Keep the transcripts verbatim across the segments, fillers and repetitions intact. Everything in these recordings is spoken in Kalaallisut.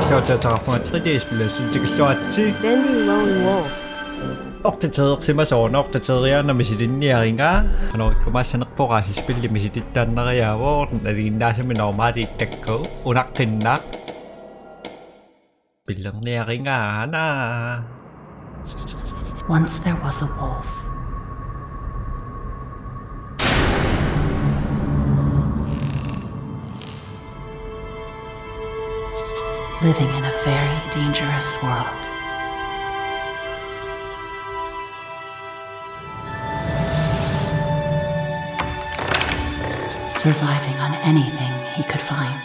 Taataqarpunga tre D-spilli tikilluaritsi. Bendy Lone Wolf. Opdaterersimasoq, opdateriaanami silinniariga. Qanoq ikkumaassanerpoq aasiit spilli misilittaarneriaavoq, nalinginnaasumik normaliittakkagut, unaqqinnaaq. Pillerniarigaana. Once there was a wolf living in a very dangerous world. Surviving on anything he could find.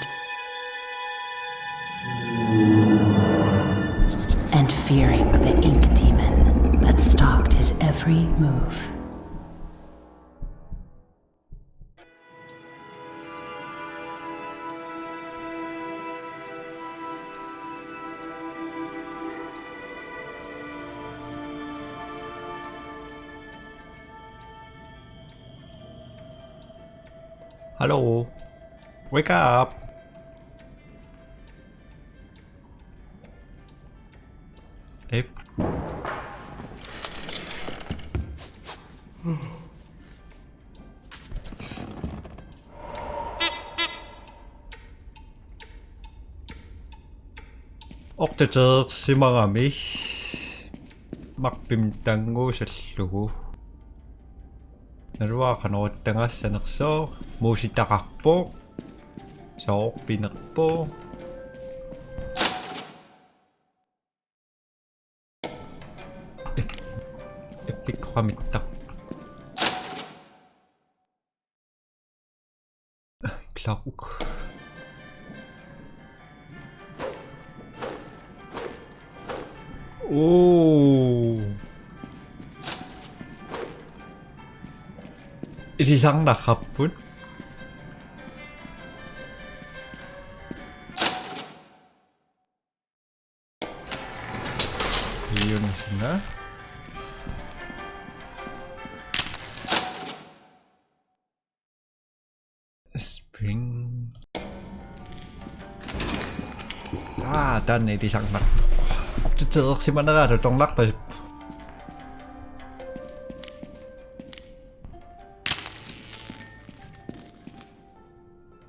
And fearing the ink demon that stalked his every move. Hello. Wake up. If Opdaterersimarami marpim tannguusallugu. Naluara qanoq ittangaassanersoq, muusitaqarpoq, soorpinerpoq. Ef-, effikkoqamittaq. Plauk. Oo. Ilisarnarparput. Iunusuna. Spring. Aa, taanna ilisarnarpoq. Opdaterersimaneralu tornarpasippoq.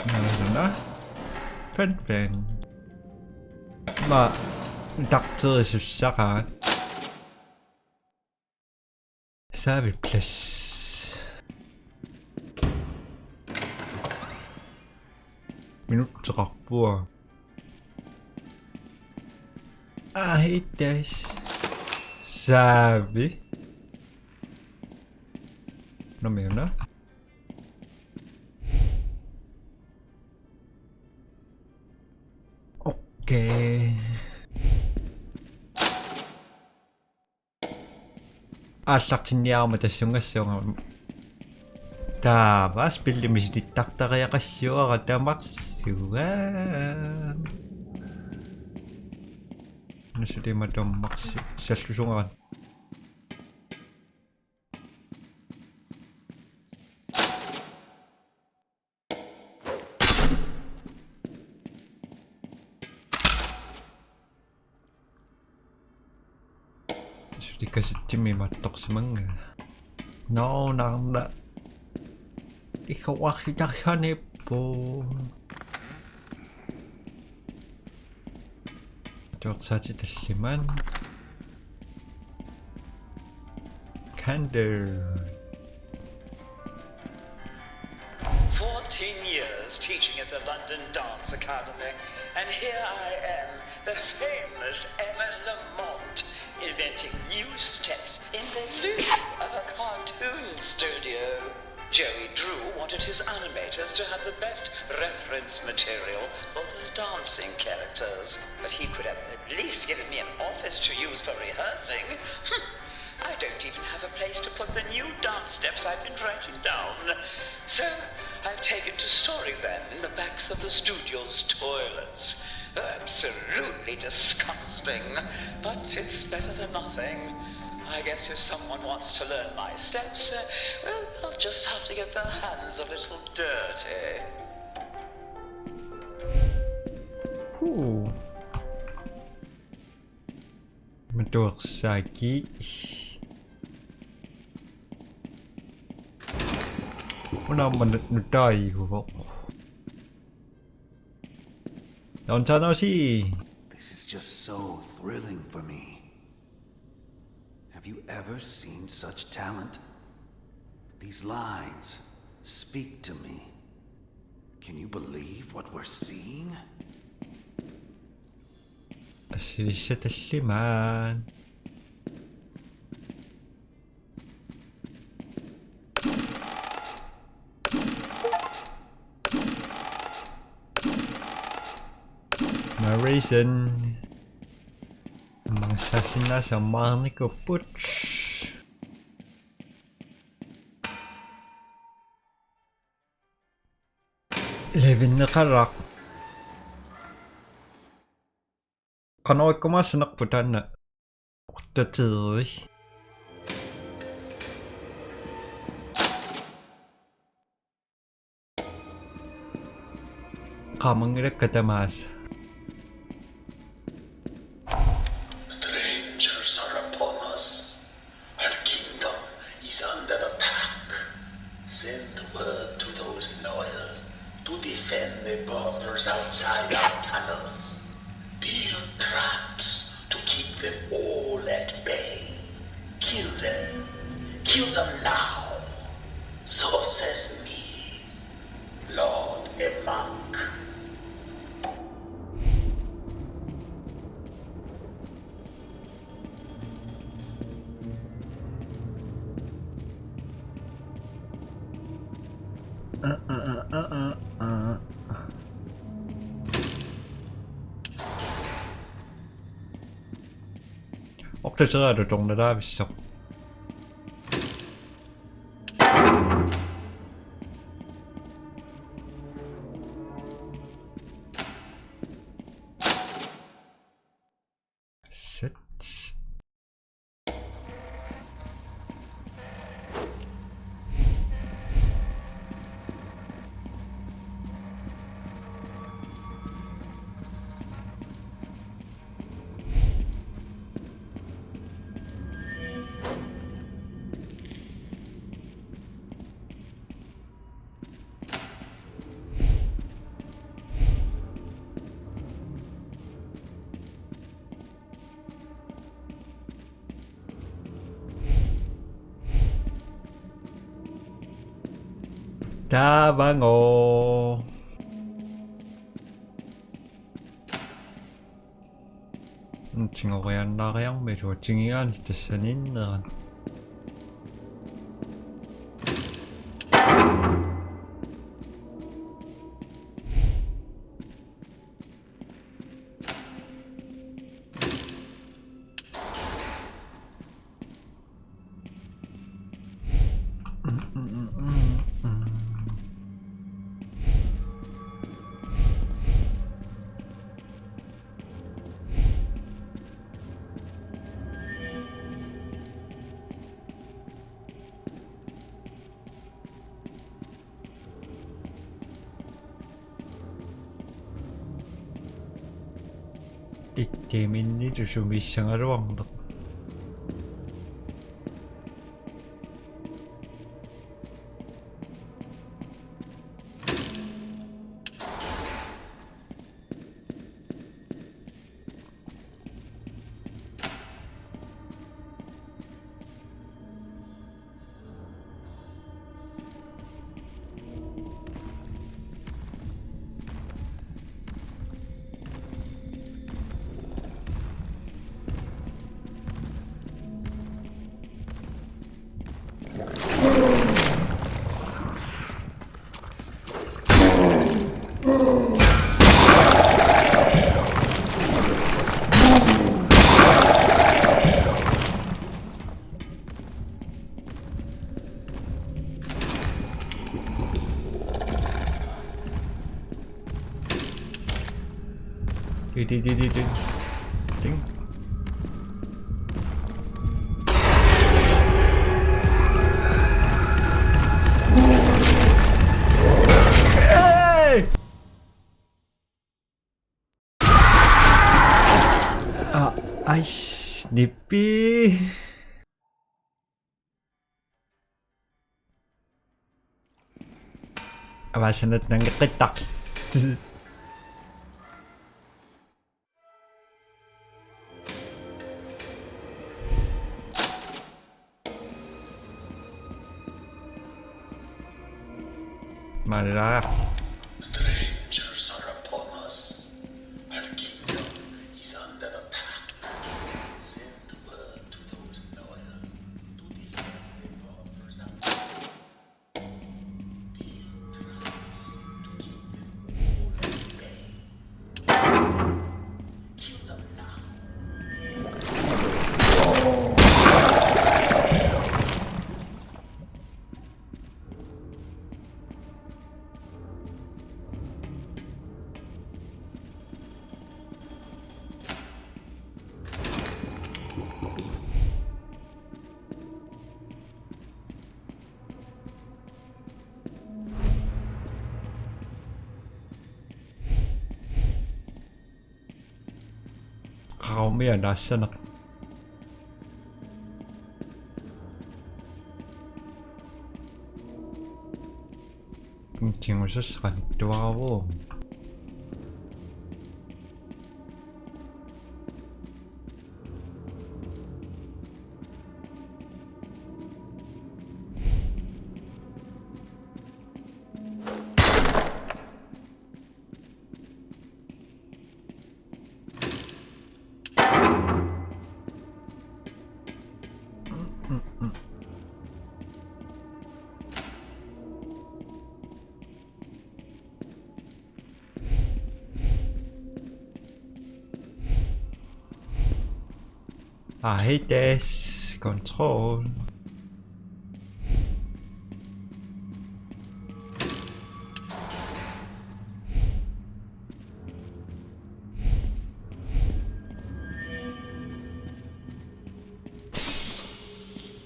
Naasuna. Fan fan. Ma, takterisussaqaat. Saaviplass. Minutteqarpunga. Aa, hittas. Saavi. Namiuna. Okay. Aallartinniaruma tassungassuunga. Taava spilli misilittartariaqassuara tamarsuaq. Nussutima tamarsu sallusungaran. Suli kasitsimi mattorsimanga. No, no, no. Ikka waksitarsanippu. Tuorsaatit tallimat. Candle. Fourteen years teaching at the London Dance Academy, and here I am, the famous Emma Lamont, inventing new steps in the lieu of a cartoon studio. Joey Drew wanted his animators to have the best reference material for the dancing characters, but he could have at least given me an office to use for rehearsing. I don't even have a place to put the new dance steps I've been writing down. So I've taken to storing them in the backs of the studio's toilets. Absolutely disgusting, but it's better than nothing. I guess if someone wants to learn my steps, uh, well, they'll just have to get their hands a little dirty. Cool. Matuersaaki. Una aamma nu-, nutaariguvoq. Don't I know see? This is just so thrilling for me. Have you ever seen such talent? These lines speak to me. Can you believe what we're seeing? Assivissat tallimaat. Marisen. Massassinnaasamaarnikuupput. Levinneqalaq. Qanoq ikkumaassanerput taanna ortateri. Qaamanngilakka tamaasa. Strangers are upon us. Our kingdom is under attack. Send word to those loyal to defend the borders outside our tunnels. Build traps to keep them all at bay. Kill them. Kill them now. So says me, Lord Emak. Ortaseralu tornalaavissoq. Set. Taavagooq. Tigoriannaariarmilu tigigaanni tassaniinnerat. Ikkiminnilu sumiissagaluarneq. Ding, ding, ding, ding, ding. Ding. Hey! Ah, ai. Nippi. Avaasannat nangeqqittaq. Mala. Strangers are upon us. Our kingdom is under attack. Send word to those loyal to defend their offers and Qaumia naassaneq. Tigusassaqanittuaravoq. Ahites kontrol.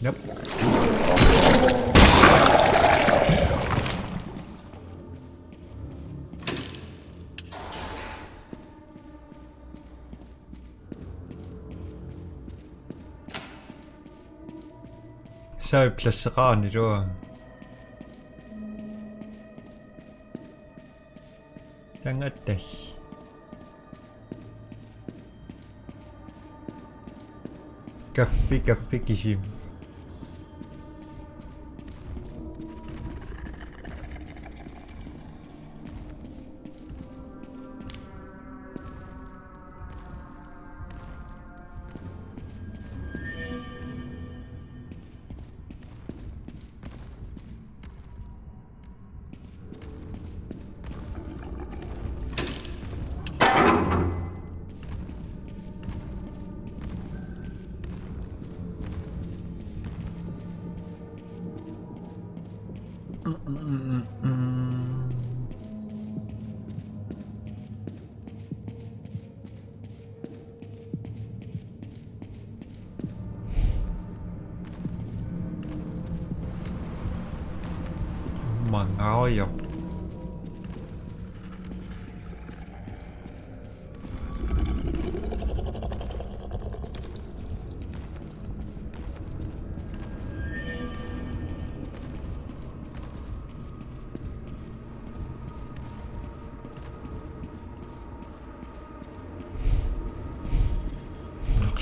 Yep. Sai plasseqarnilu. Tangattas. Kaffi, kaffi kisimi. Mangaujo.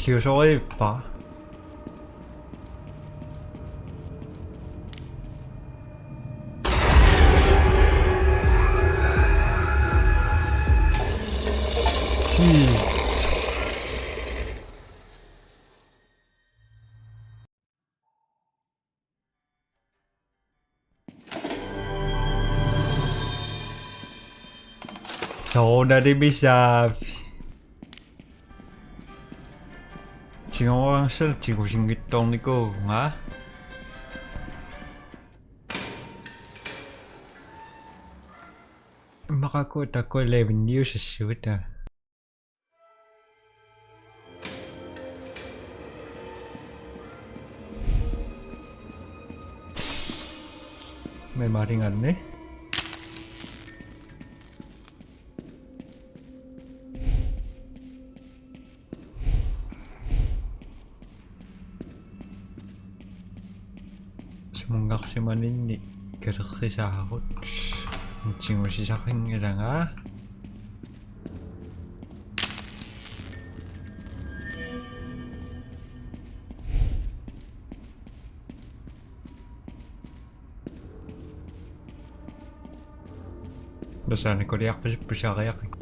Siusoriippa. Soorunami missaavit. Tigooraangassaq tigusinngitsoornikuuvunga. Immaqaku taku eleven niusassuuta. Memoringanni. Munngarsimaninni kalerrisaarut. Tigusisaqanngilanga. Tassani kuliarpasippoq pisariaqarpoq.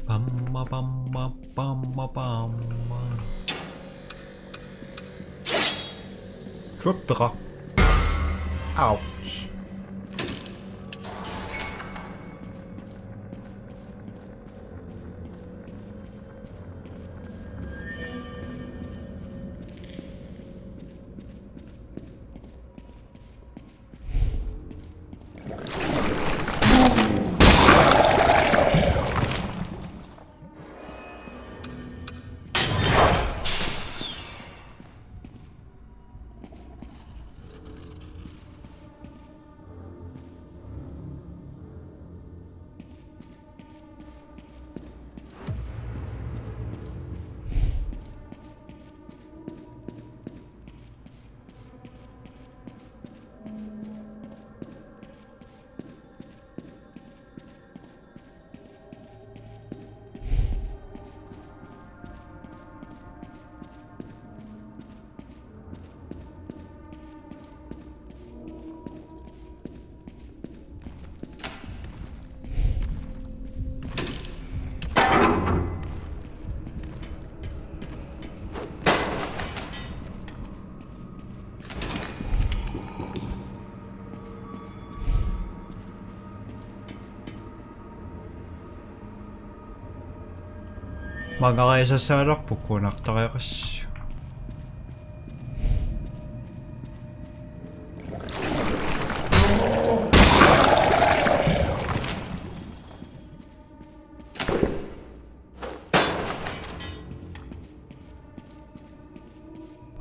Pamma, pamma, pamma, pamma. Drop the rock. Ouch. Mangariasassagaluarpoq kuunartariaqassaaq.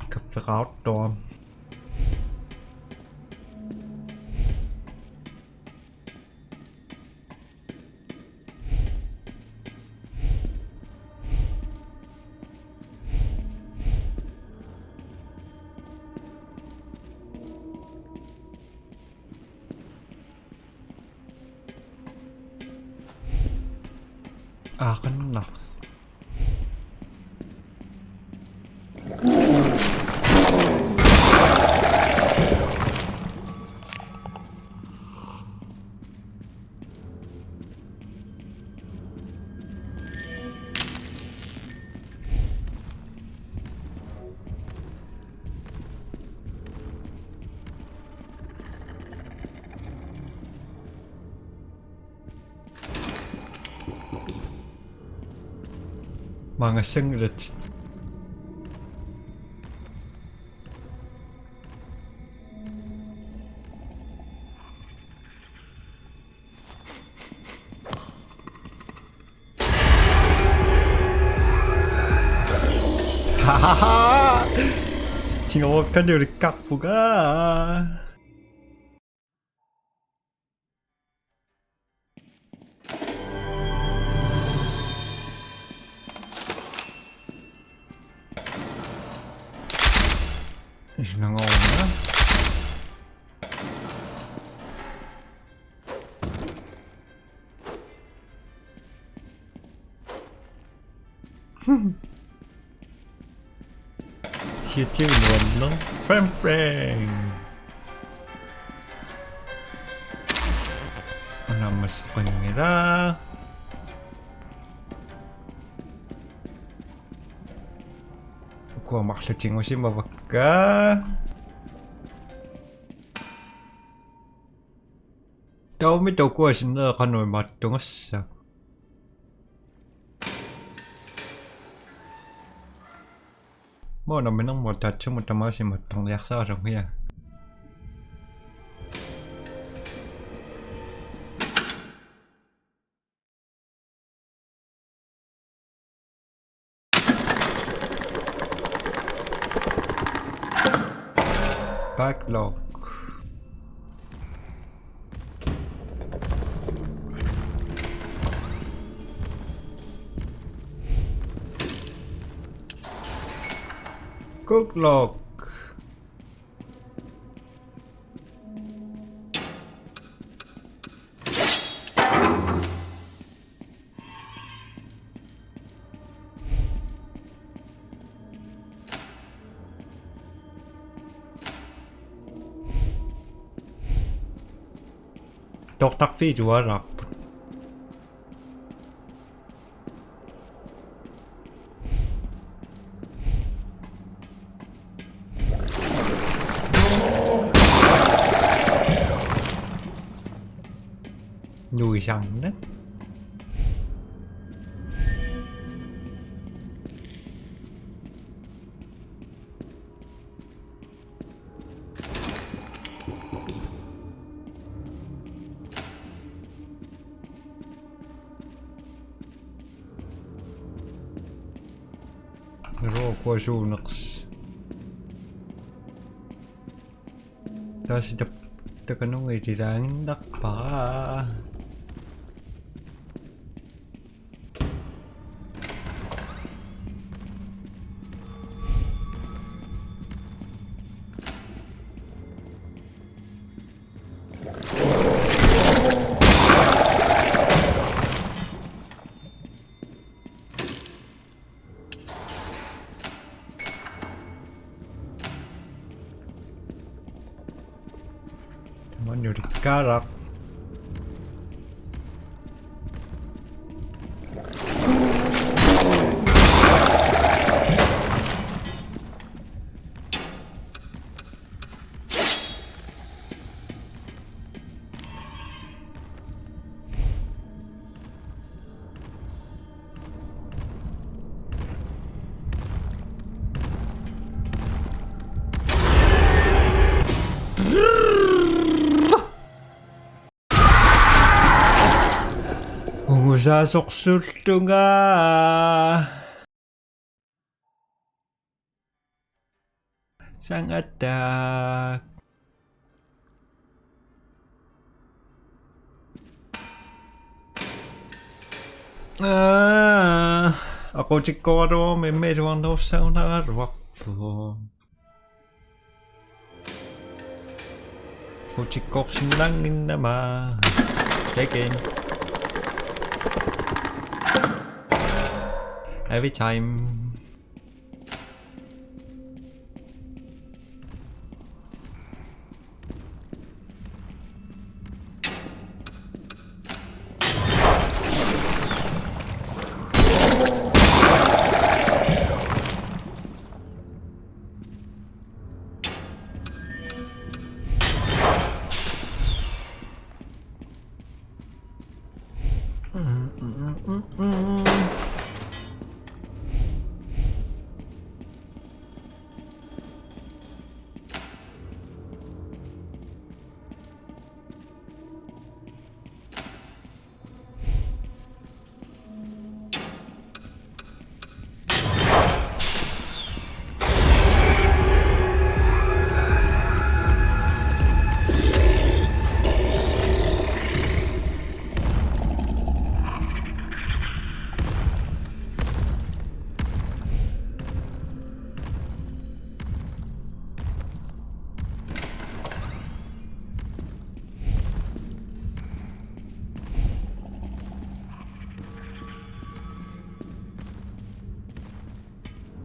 Kaffeqartoq. Aa, qanoq. Mangassanngilatit. Tigoorukkanik ulikkarpunga. Isinangauna. Siatsiagut nuanneq. Frame, frame. Una massaqqanngilaq. Ukua marluk tigusimavakka. Taavami ukua sinnera qanoq imaattugassaq. Mo namminermut ataatsimut tamaasa imaattorniarsaralugu, ja. Backlog. Good luck. Toqqarfiit ualaarput. Nuisanne. Rokuasuuneqs. Taasi tap-, takanunga itilaannarpara. Manuri karak. Ungusaasorsuullunga. Sangattaaq. Aa, aqutikkoraluarmi immiluarnerussagunaraluarpoq. Aqutikkorsinnaannginnama. Taken. Every time.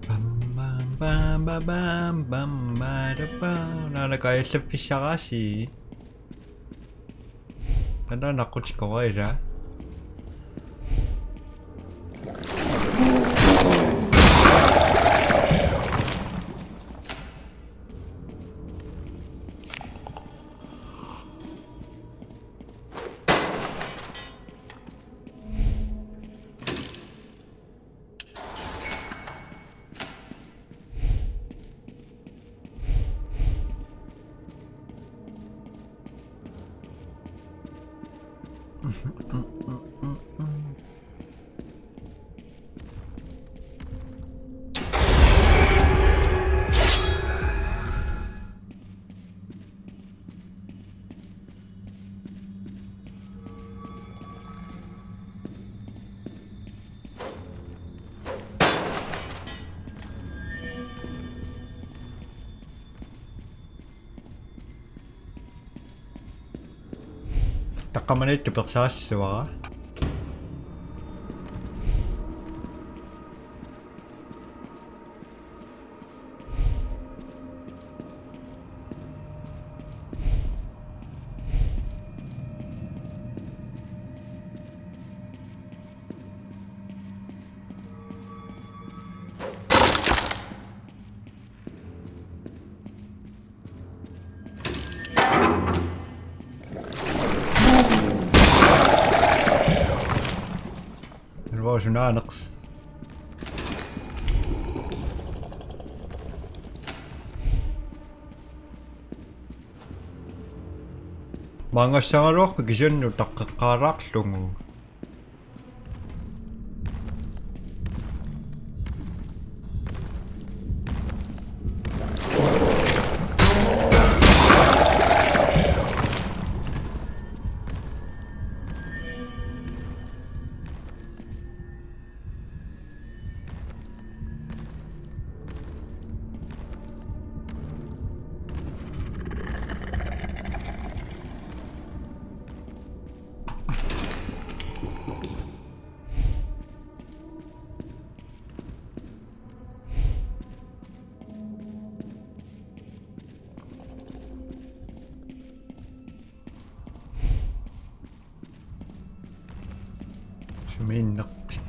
Bam, bam, bam, bam, bam, bam, bada, bam. Naana kajallaffissaraasi. Taanna naqqutikoraila. Taqqamaniittoq persaassuara. Alvor sunaaneqs. Maanngassagaluarpat kisianni utaqqeqqaalaarlugu. Sumiinnerpit?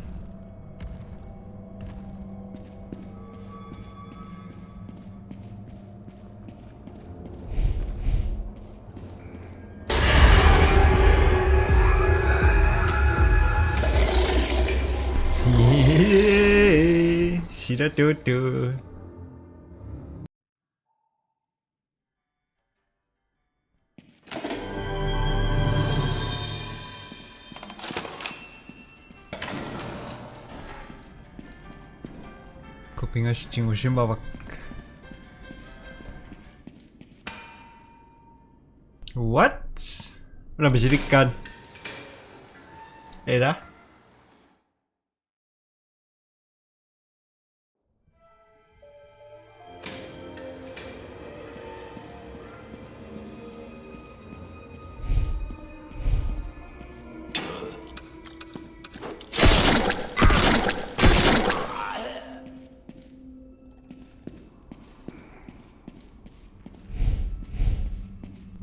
Sila tutu. Uku pingasut tigusimavakka. What? Una misilikkaan. Eda?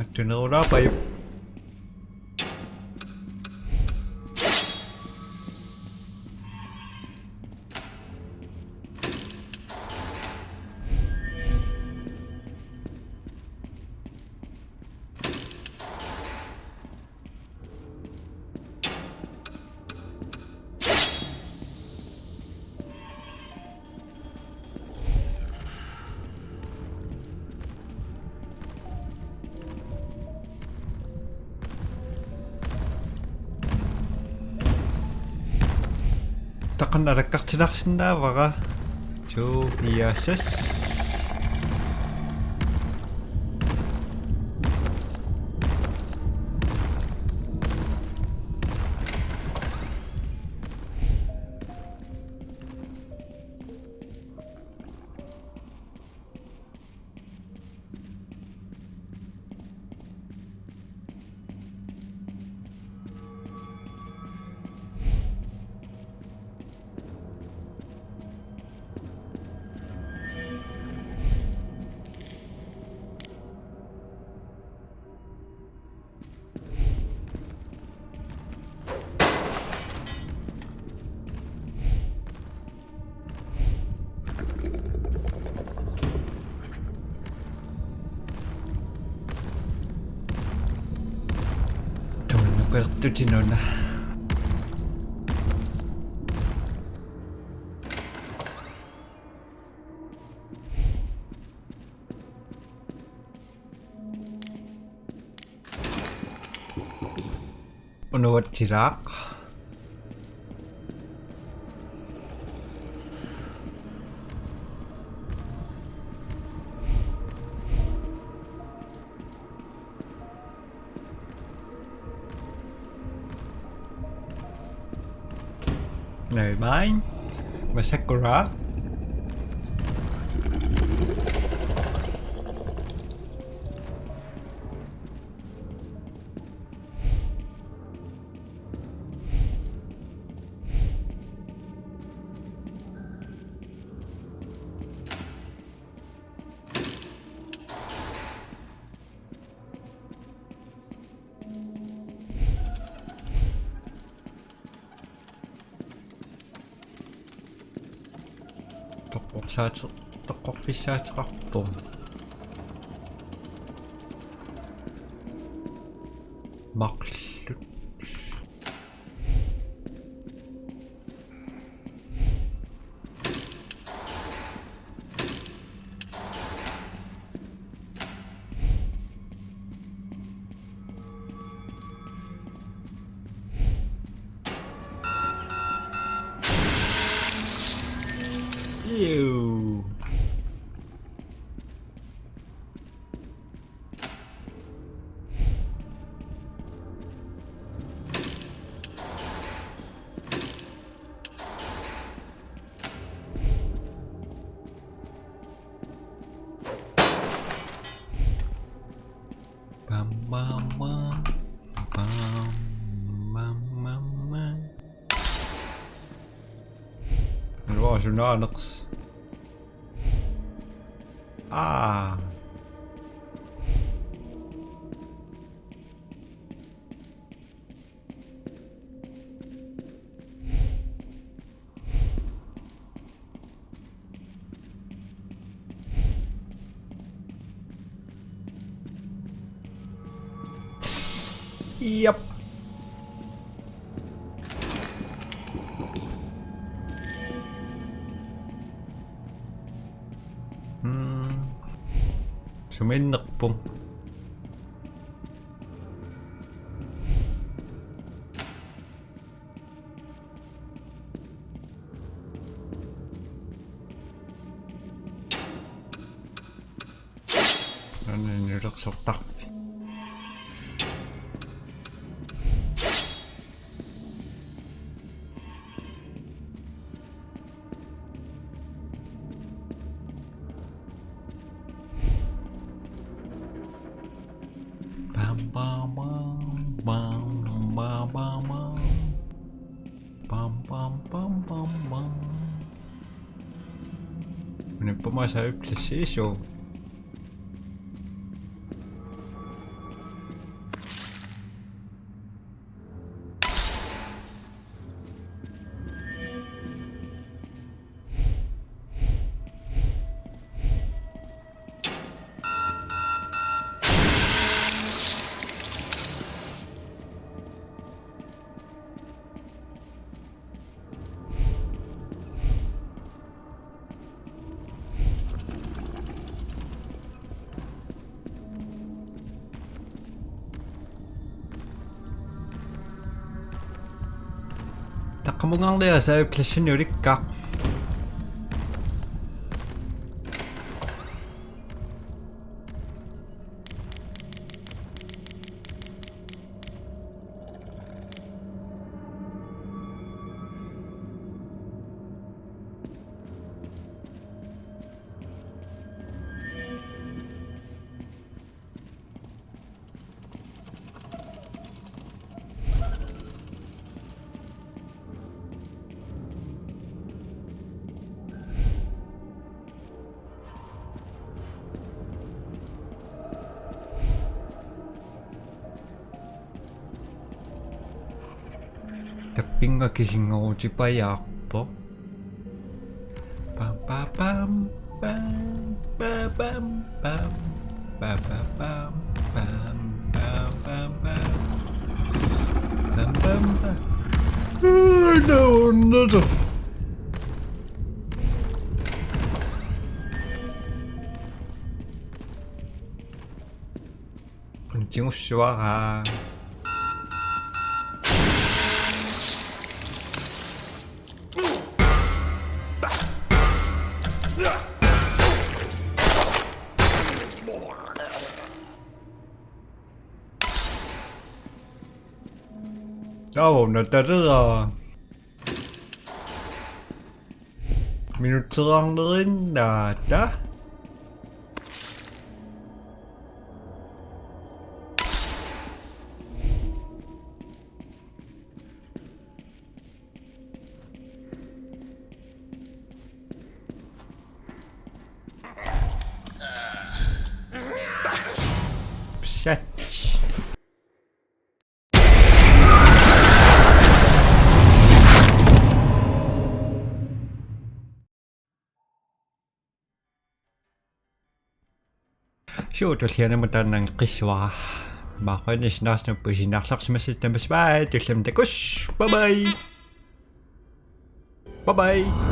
Mattunerulaarpajuk. Taqqan alakkartilaarsinnaavara. Two, fire, six. Tunnukertutinuna. Unuatsilaaq. Never mind. Masakura. Saate-, toqqorfissaateqarpoq. Marluk. Ew. Bam, bam, bam. Bam, bam, bam, bam. Nå, så nå er det. Ah. Yep. Hmm. Suminnerpung. Anani nulersortarpi. Bam, bam, bam, bam, bam, bam, bam. Bam, bam, bam, bam, bam. Una pama saavip klassiisu. Taqqamungaarlia saavip klassinik ulikkaq. Tappinga kisinngorutipajaarpoq. Pam, pam, pam, pam, pam, pam, pam. Pam, pam, pam, pam, pam, pam, pam. Pam, pam, pam. Oh, no, not a f- Quntigussuara. Au, no, der rider. Minutteqarnerinnaata. Psat. Suu, tullianut taanna qissuara. Maanna qujanaq sinaasinuppu isiginnaarluarsimassi, tamassi bye, tulliani takuss'. Bye bye. Bye bye.